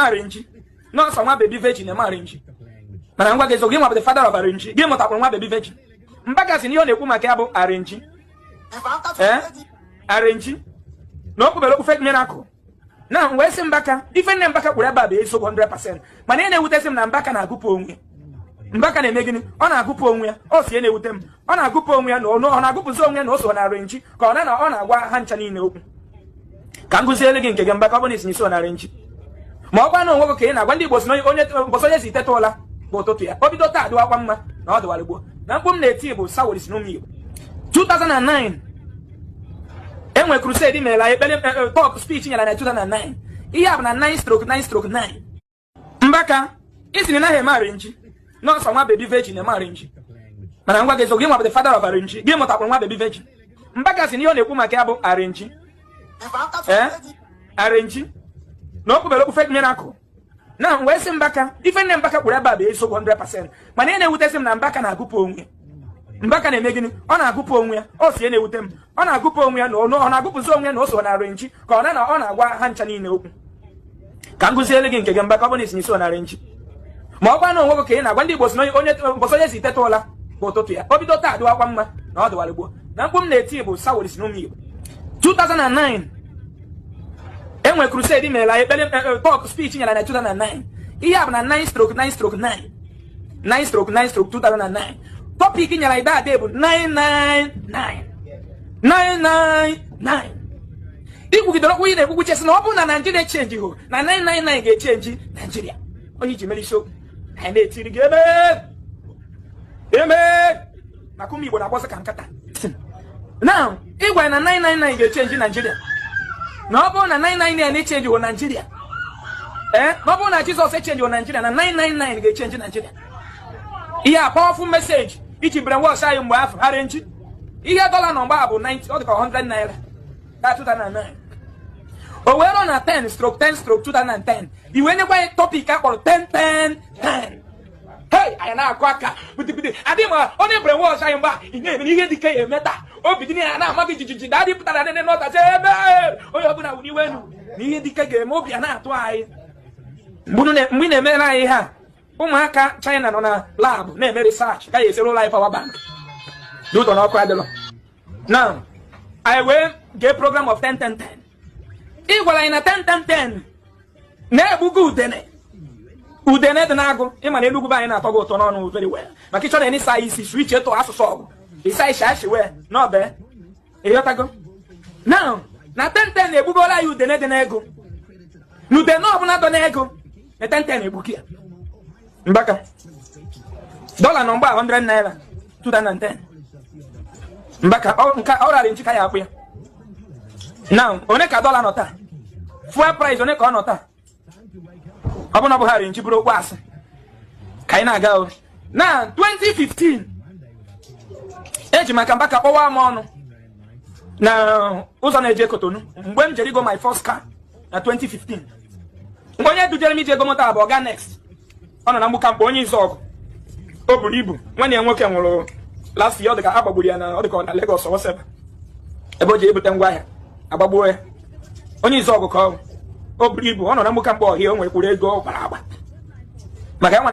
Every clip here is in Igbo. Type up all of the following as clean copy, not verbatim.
Arrange nọọsọ nwa baby virgin eme arrange. Mana ngwa gị eziokwu, gị nwa bụ the father of arrange. Gị mụtakwuru nwa baby virgin. Mbaka si na ihe ọ na-ekwu maka ya bụ arrange, ee, arrange na o kwubere okwu fake miracle. Na wee sị Mbaka, ife nne Mbaka kwuru ebe a bụ eziokwu 100%. Mana ihe na-ewutesị m na Mbaka na-agụpụ onwe. Mbaka na-eme gịnị? Ọ na-agụpụ onwe ya. Ọ si na-ewute m, ọ na-agụpụ onwe ya na ọ na-agụpụzi onwe ya na o so na arrange, ka ọ na ọ na-agwa ha ncha niile okwu. Ka m gụziere gị nke gị, Mbaka. Ọ bụ na isi so na arrange, ma ọ gwa na onwe gị ka ị na-agwa. Ndị Igbo si na onye mbọsị onye si teta ụla bụ ụtụtụ ya. O bido taa adịwakwa mma na ọ dịwara gboo. Na mkpu m na-eti bụ saworis n'ụmụ Igbo. 2009 enwe crusade mere anyị ekpere, talk, speech nyere na 2009. Ihe a bụ na 9/9/9. Mbaka, isi na naghị eme arrange, nọọsọ nwa baby virgin eme arrange. Mana ngwa gị eziokwu, gị nwa bụ the father of arrange. Gị mụtakwuru nwa baby virgin. Mbaka si na ihe ọ na-ekwu maka ya bụ arrange, ee, arrange na o kwubere okwu fake miracle. Na wee sị Mbaka, ife nne Mbaka kwuru ebe a bụ eziokwu 100%. Mana ihe na-ewutesị m na Mbaka na-agụpụ onwe. Mbaka na-eme gịnị? Ọ na-agụpụ onwe ya. Ọ si na-ewute m, ọ na-agụpụ onwe ya na ọ na-agụpụzi onwe ya na o so na arrange, ka ọ na ọ na-agwa ha ncha niile okwu. Ka m gụziere gị nke gị, Mbaka. Ọ bụ na isi so na arrange, ma ọ gwa na onwe gị ka ị na-agwa. Ndị Igbo si na onye mbọsị onye si teta ụla bụ ụtụtụ ya. O bido taa adịwakwa mma na ọ dịwara gboo. Na mkpu m na-eti bụ saworis n'ụmụ Igbo. 2009 enwe crusade mere anyị ekpere, talk, speech nyere na 2009. Ihe a bụ na 9/9/9, 9/9/2009. Topic nyere anyị that day bụ 999 999. Ikwugidere okwu ị na-ekwugwu, chesi na ọ bụrụ na Naijiria change hụ na 999 ga-echange Naijiria. Onye iji mere isiokwu, anyị na-etiri gị eme eme maka ụmụ Igbo na-agbọsị ka nkata. Now, ịgwa na 999 ga-echange Naijiria, na ọ bụrụ na 999 na-echange hụ Naijiria, ee, na ọ bụrụ na Jizọs echange hụ Naijiria, na 999 ga-echange Naijiria. Ihe a powerful message iji brainwash anyị mgbe afọ arrange. Ihe dọla nọ mgbe a bụ 90, ọ dị ka 100 naira that 2009. O wee ruo na 10/10/2010, i wee nyekwa anyị topic a kpọrọ 10 10 10. Hey, anyị na-akụ aka pụtipụti adị ma onye brainwash anyị mgbe a. Ị na-eme ihe dị ka ya eme taa, obi dị ya na-ama gị jijiji. Dadị pụtara nene n'ọtacha ebe onye ọbụla wuru iwe enu na ihe dike ga-eme, obi a na-atụ anyị. Mgbe ị na-emere anyị ihe a, ụmụaka China nọ na lab na-eme research ka ya esere ụlọ anyị power bank dị ụtọ n'ọkụ adịlọ. Now, anyị wee gee program of 10 10 10. Ị gwara anyị na 10 10 10 na-egbugo udene, udene dị n'agụ. Ịma na Enugwu be anyị na-atọ gị ụtọ n'ọnụ very well, maka ịchọrọ ịsa isi switch eto asụsụ ọgụ ịsa isi ashi wee n'ọbe ịghọtago. Now, na 10 10 na-egbugola anyị udene dị n'ego, na udene ọbụla dọ n'ego na 10 10 egbuki ya. Mbaka, dọla nọ mgbe a 100 naira 2010. Mbaka, nke ọ rara nchi ka ya akwụ ya. Now, one ka dọla nọ taa? Fuel price, one ka ọ nọ taa? Ọ bụ na ọ bụ ha nchi bụrụ okwu asị ka anyị na-aga o. Na 2015, eji maka Mbaka kpọwa m ọnụ na ụzọ na-eje Kotonu mgbe m jere igo my first car na 2015. Mgbe onye dujere m ije ego moto a bụ Oga Next. Ọ nọ na mgbuka mkpa, onye izu ọgụ o buru ibu. Nwanne ya nwoke nwụrụ last year. Ọ dị ka agbagburu ya na ọ dị ka ọ na Lagos or whatever, ebe o ji ebute ngwaahịa, agbagbuo ya. Onye izu ọgụ ka ọ o buru ibu. Ọ nọ na mgbuka mkpa ọhịa. O nwekwuru ego ọ gbara agba maka ya nwa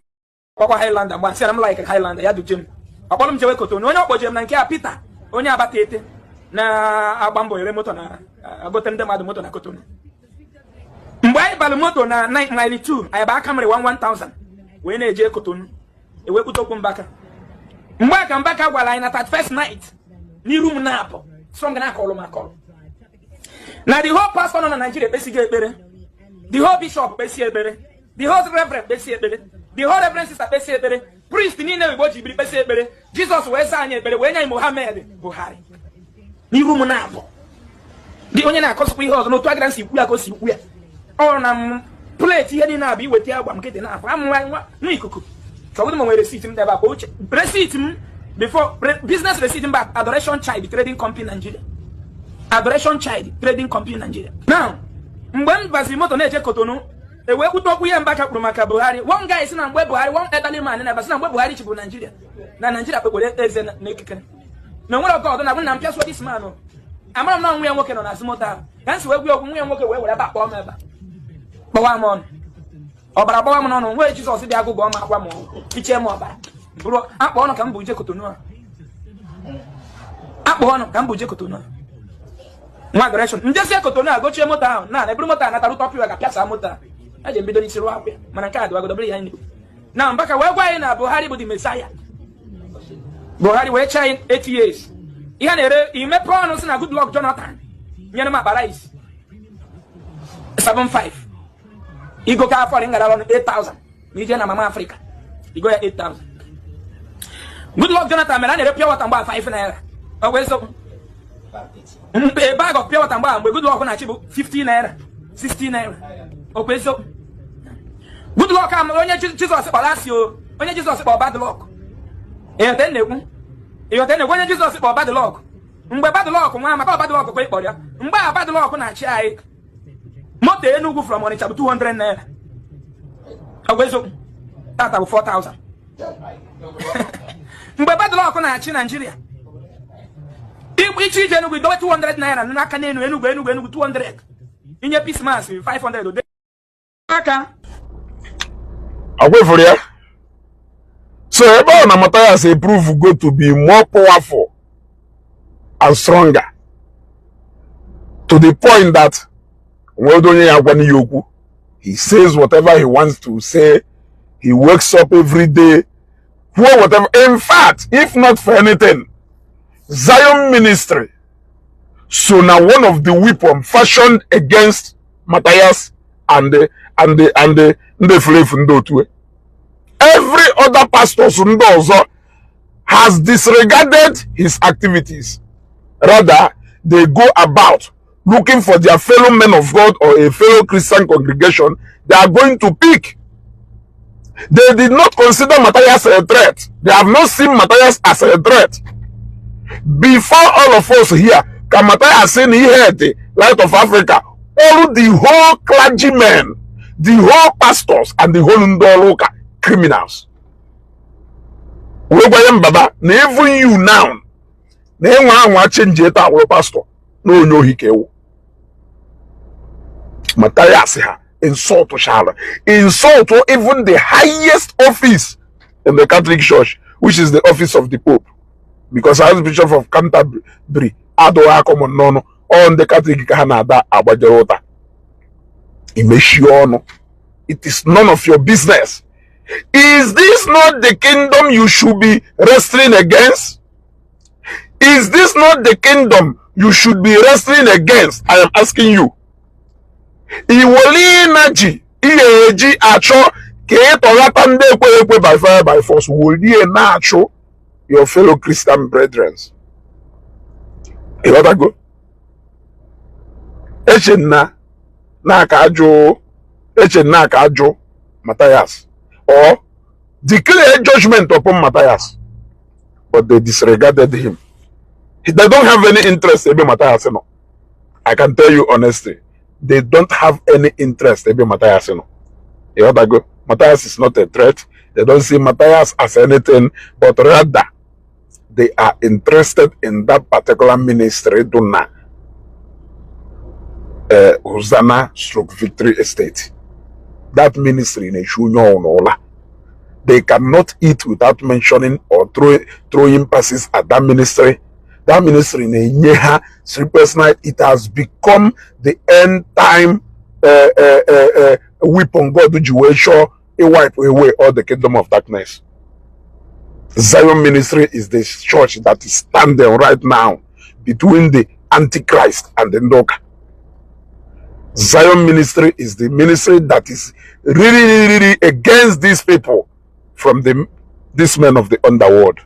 ọkwa Highlander. Mgbe asị na m like Highlander, ya duje m, ọkpọrọ m jewe Kotonu. Onye ọkpọjere m na nke a, Peter, onye agbata ete na-agba mbọ ere moto na agote ndị mmadụ moto na Kotonu. Mgbe anyị balụ moto na 92, anyị ba Camry 1000 wee na-eje Kotonu, ewepụta okwu Mbaka. Mgbe a ka Mbaka gwara anyị na 31st night n'iru m na-apụ strong na akọlụ m akọlụ na the whole pastor nọ na Nigeria ekpesighị ekpere, the whole bishop kpesi ekpere, the whole reverend kpesi ekpere, the whole reverend sister kpesi ekpere, priest niile Igbo ji biri kpesi ekpere, Jizọs wee zaa anyị ekpere, wee nye anyị Mohammed Buhari n'iru m na-abụ dị onye na-akọsịkwa ihe ọzọ n'otu agara si ikwu ya ka o si ikwu ya. Ọ na m plate ihe niile abụ iweta ya gba m nkịtị na-afọ amụ nwa nwa ikuku. Chọgụdụ m nwere receipt m debe akpa uche receipt m before business receipt m bụ Adoration Child Trading Company Nigeria, Adoration Child Trading Company Nigeria. Now, mgbe m baziri moto na-eje Kotonu, ewee kwute okwu ihe Mbaka kwuru maka Buhari. One guy si na mgbe Buhari, one elderly man na-ebe si na mgbe Buhari chịburu Nigeria, na Nigeria kpekpere eze na ekikere na onwere ọgọdụ na na mpịasụ this man. Amara m na nwa ya nwoke nọ n'azụ moto ahụ ka m si wee gwa okwu. Nwa ya nwoke wee were ebe a kpọọ m ebe a kpọwa m ọnụ. Ọbara gbawa m n'ọnụ. Nwee Jizọs dị agụgụ ọma agwa m ichie m ọbara bụrụ akpa ọnụ ka m bụ je Kotonu a, akpa ọnụ ka m bụ je Kotonu a. Nwa adoration njesie Kotonu a, gochie moto ahụ na eburu moto a natara ụtọ ga pịasa moto a eji mbido n'isi rụọ akwụ ya. Mana nke a dịwagodo bụrụ ya anyị na Mbaka wee gwa anyị na Buhari bụ the Messiah. Buhari wee chee anyị 8 years. Ihe na-ere imepe ọnụ si na Goodluck Jonathan nyere m akpa rice 75. Igo ka afọ ngara ọnụ 8000 ma ije na Mama Africa igo ya 8000. Goodluck Jonathan mere a na-ere pure water mgbe a 5 naira. Ọ bụ eziokwu, a bag of pure water mgbe a, mgbe Goodluck na-achị, bụ 50 naira, 60 naira. Ọ bụ eziokwu. Goodluck am onye Jizọs kpọrọ asị o, onye Jizọs kpọrọ bad luck. Ịghọta na-ekwu, ịghọta na-ekwu, onye Jizọs kpọrọ bad luck. Mgbe bad luck nwa maka bad luck kwa ịkpọrọ ya, mgbe a bad luck na-achị anyị, moto Enugu from Onitsha bụ 200 naira. Ọ bụ eziokwu. Tata bụ 4000. Mgbe bad luck na-achị Naijiria, iche ije Enugu, idowe 200 naira n'aka n'enu Enugu, Enugu, Enugu 200, inye Pismas 500 ode aka. Akwefuru ya. So ebe ọ na Matthias prove go to be more powerful and stronger to the point that nwere onye ya agwa n'ihe okwu. He says whatever he wants to say. He wakes up every day, kwuo whatever. In fact, if not for anything, Zion Ministry so na one of the weapon fashioned against Matthias and the ndị efulefu, ndị otu. Every other pastors ndị ọzọ has disregarded his activities. Rather, they go about looking for their fellow men of God or a fellow Christian congregation they are going to pick. They did not consider Matthias a threat. They have not seen Matthias as a threat. Before all of us here, ka Matthias say na ihe the Light of Africa, all the whole clergymen, the whole pastors, and the whole ndị ọrụ ụka criminals. Wee gwa ya mbaba na even you now na enwe anwa change eta awụrụ pastor na onye ohi ka ewu. Matthias ha insult shara insult even the highest office in the Catholic Church, which is the office of the Pope, because Archbishop of Canterbury adụghị akọmọ n'ọnụ. Ọ ndị Catholic ka ha na-ada agbajere ụta. Imechie ọnụ, it is none of your business. Is this not the kingdom you should be wrestling against? Is this not the kingdom you should be wrestling against? I am asking you. Iweli energy ihe eji achọ ka ị tọghata ndị ekweghị ekwe by fire by force, welie na-achụ your fellow Christian brethren. Ịghọtago? Eche na na-aka ajụ, eche na aka ajụ Matthias or declare judgment upon Matthias, but they disregarded him. They don't have any interest ebe Matthias nọ. I can tell you honestly, they don't have any interest ebe Matthias nọ. Ịghọtago? Matthias is not a threat. They don't see Matthias as anything, but rather they are interested in that particular ministry do na Hosanna/Victory Estate. That ministry na-echu onye ọnwụ. They cannot eat without mentioning or throwing passes at that ministry. That ministry na-enye ha sleepless night. It has become the end time weapon God ji wee chọọ wipe away all the kingdom of darkness. Zion Ministry is the church that is standing right now between the Antichrist and the Ndoka. Zion Ministry is the ministry that is really, really, really against these people from the these men of the underworld.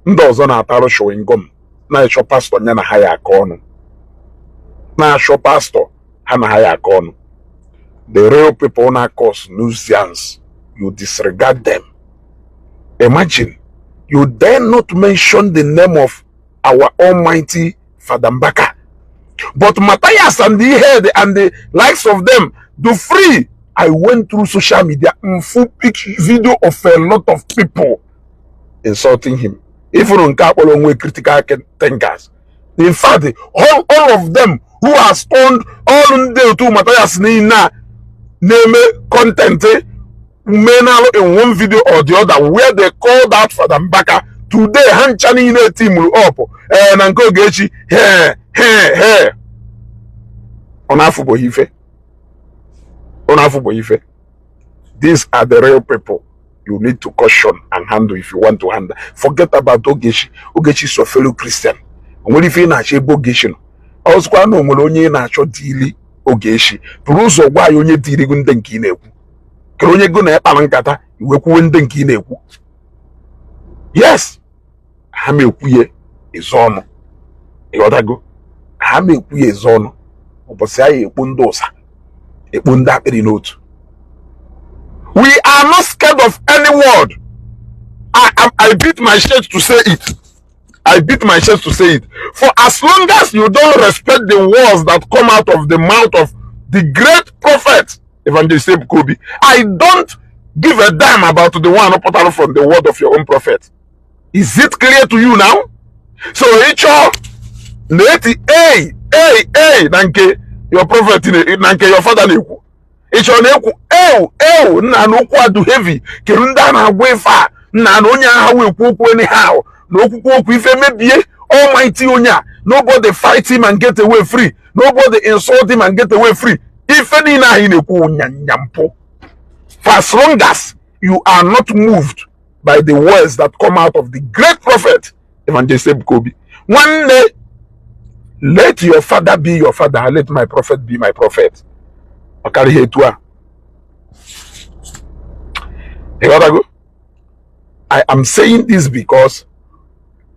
Ndị ọzọ na-atarụ chewing gum na-achọ pastọ ya na ha ya aka ọnụ, na-achọ pastọ ha na ha ya aka ọnụ. The real people na cause nuisance, you disregard them. Imagine, you dare not mention the name of our almighty Father Mbaka, but Matthias and the head and the likes of them do free. I went through social media and full picture video of a lot of people insulting him. Even nke akpọrọ onwe critical thinkers. In fact, all of them who has turned, all ndị otu Matthias niile a Na-eme content menalụ in one video or the other where they called out Fada Mbaka today, ha ncha niile teamuru up ee na nke Ogechi. He he he, ọ na-afụbọghị ife, ọ na-afụbọghị ife. These are the real people you need to caution and handle if you want to handle. Forget about Ogechi. Ogechi is your fellow Christian. O nwere ife ị na-achọ ebe Ogechi nọ? Ọzọkwa na o nwere onye ị na-achọ dịili Ogechi, buru ụzọ gwa ya onye dịrị gị. Ndị nke ị na-ekwu kere onye go na ịkpara nkata iwe kwuwe ndị nke ị na-ekwu. Yes, ha ma ekwu ya ezo ọnụ, ịghọtago? Ha ma ekwu ya ezo ọnụ. Ụbọchị anyị ekpo ndị ụsa, ekpo ndị akpịrị n'otu. We are not scared of any word. I beat my chest to say it. I beat my chest to say it. For as long as you don't respect the words that come out of the mouth of the great prophet, Evangelist Ebuka Obi, I don't give a damn about the one put from the word of your own prophet. Is it clear to you now? So, ịchọ na-eti a a a na nke your prophet na nke your father na-ekwu, ịchọ na-ekwu ewu ewu nna na okwu adụ heavy. Kedu ndị a na-agwa ife a? Nna na onye agha wee ekwu okwu anyhow na okwukwu okwu ife mebie. Almighty onye a, nobody fight him and get away free. Nobody insult him and get away free. Ife niile ahụ ị na-ekwu nyanya mpụ. For as long as you are not moved by the words that come out of the great prophet, Evangelist Ebuka Obi, nwanne, let your father be your father, let my prophet be my prophet. Ọ karịghị etu a, ịghọtago? I am saying this because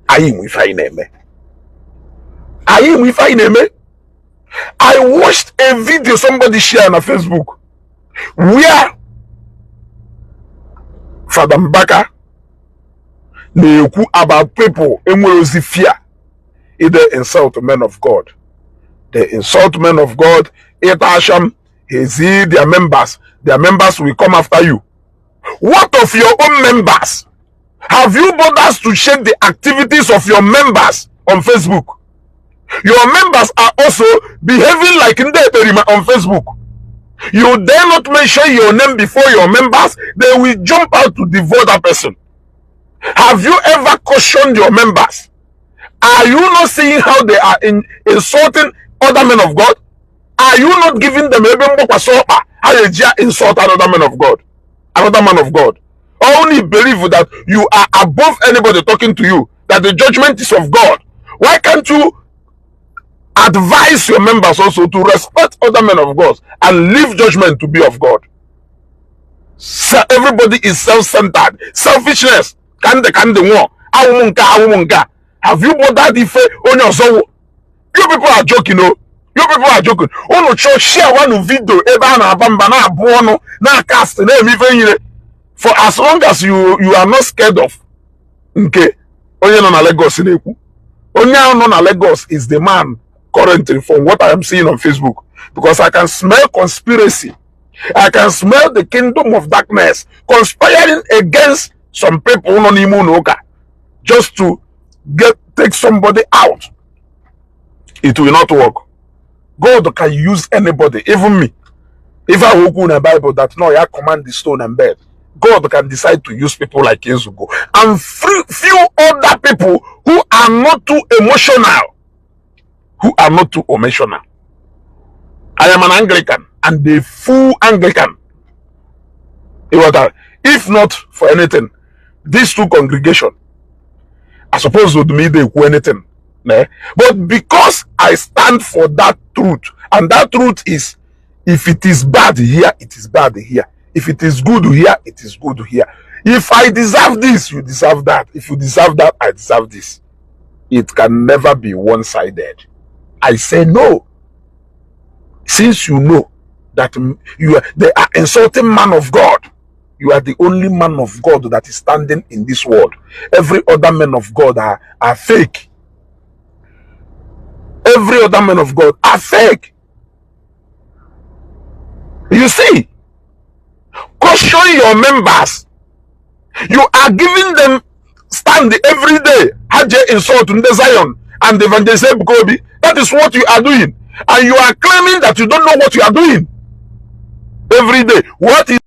anyị nwe ife anyị na-eme, anyị nwe ife anyị na-eme. I watched a video somebody share na Facebook where Father Mbaka na-ekwu about people enwere ozi fear either insult men of God. They insult men of God, ịta asham hezi their members. Their members will come after you. What of your own members? Have you bothered to check the activities of your members on Facebook? Your members are also behaving like ndị ekperima on Facebook. You dare not mention your name before your members, they will jump out to devour that person. Have you ever cautioned your members? Are you not seeing how they are insulting other men of God? Are you not giving them ebe mgbakwasị ọkpa ha eji insult another man of God, another man of God? Only believe that you are above anybody talking to you, that the judgment is of God. Why can't you advise your members also to respect other men of God and leave judgment to be of God? So everybody is self-centered, selfishness. Kande kande nwụọ awụm nke awụm nke a. Have you bothered ife onye ọzọ wụ? You people are joking o. You people are joking. Unu chọọ share one video ebe a na-aba mba, na-abụ ọnụ, na-cast, na-eme ife nyere. For as long as you are not scared of nke onye nọ na Lagos na-ekwu, onye ahụ nọ na Lagos is the man currently, from what I am seeing on Facebook, because I can smell conspiracy. I can smell the kingdom of darkness conspiring against some people nọ n'ime ụlọ ụka just to get take somebody out. It will not work. God can use anybody, even me. If I okwu na Bible that no ya command the stone and bed, God can decide to use people like Ezugo and few other people who are not too emotional, who are not too emotional. I am an Anglican and a full Anglican. If not for anything, these two congregation, I suppose would me they anything. Ne? But because I stand for that truth, and that truth is, if it is bad here, it is bad here. If it is good here, it is good here. If I deserve this, you deserve that. If you deserve that, I deserve this. It can never be one-sided. I say no. Since you know that you are, they are insulting man of God, you are the only man of God that is standing in this world. Every other man of God are fake. Every other man of God are fake. You see, caution your members. You are giving them stand every day. Haje insult ndị Zion and Evangelist Ebuka Obi. That is what you are doing. And you are claiming that you don't know what you are doing. Every Every day, what is